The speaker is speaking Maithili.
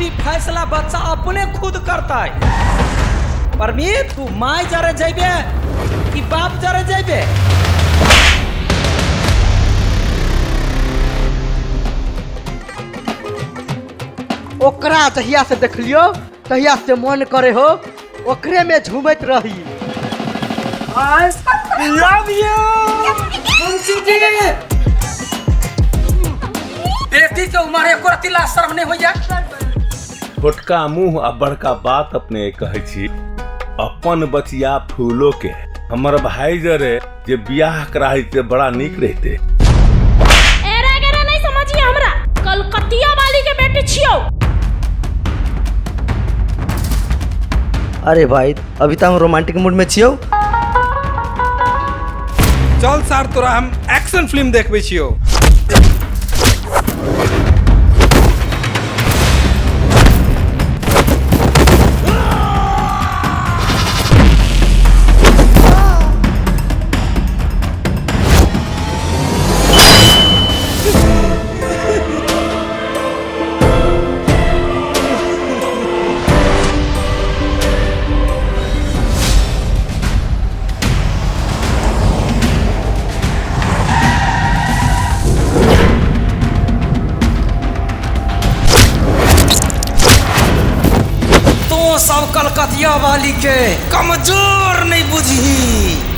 अभी फैसला बच्चा अपने खुद करता है। परमीत, तू माय जरे जाइबे कि बाप जरे जाइबे? ओकरा जहिया से देखलियो तहिया से मन करे हो ओकरे में झूमत रही। I love you Munshi ji. बेटी के उम्र एको रत्ती ला शर्म नहीं होइया। छोटका मुंह आ बड़का बात अपने कहै छी। अपन बचिया फूलो के हमर भाई जरे जे बियाह कराइते बड़ा नीक रहते। एरा गेरा नहीं समझिए हमरा, कलकतिया वाली के बेटी छियो। अरे भाई अभी तो हम रोमांटिक मूड में छियो। चल सार तोरा हम एक्शन फिल्म देखबै छियो। तो सब कलकतिया वाली के कमजोर नहीं बुझी।